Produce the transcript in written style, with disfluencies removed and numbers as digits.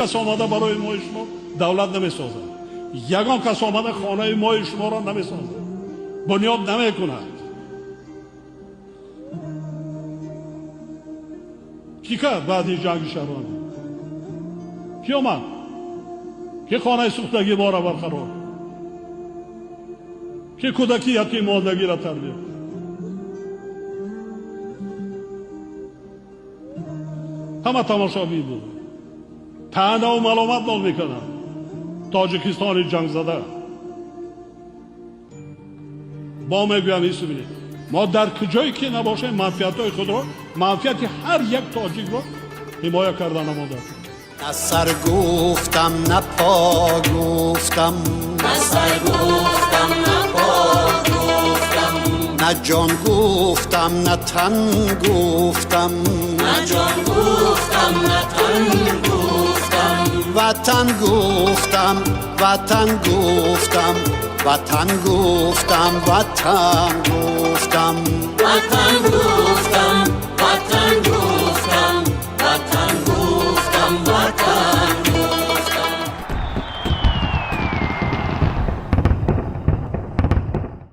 Кас омада барои мои шумо давлат намесозад, ягон кас омада хонаи мои шуморо намесозад, бунёд намекунад. Кӣ кард баъди ҷанги шаҳрвандӣ? Кӣ омад? Кӣ хонаи сӯхтагӣ моро барқарор? Кӣ кӯдаки ятиммондагиро тарбия? Ҳама тамошобин буд. Таънаву маломат нол мекарданд. Тоҷикистони ҷангзада. Бо мегӯям, исубинед, мо дар куҷое ки набошем, манфиатҳои худро, манфиати ҳар як тоҷикро ҳимоя карда намода. На сар гуфтам, на по гуфтам, на сар гуфтам, на по гуфтам, на ҷон гуфтам, на тан гуфтам, на ҷон гуфтам, на тан гуфтам, ватан гуфтам, ватан гуфтам, ватан гуфтам, ватан гуфтам, ватан гуфтам.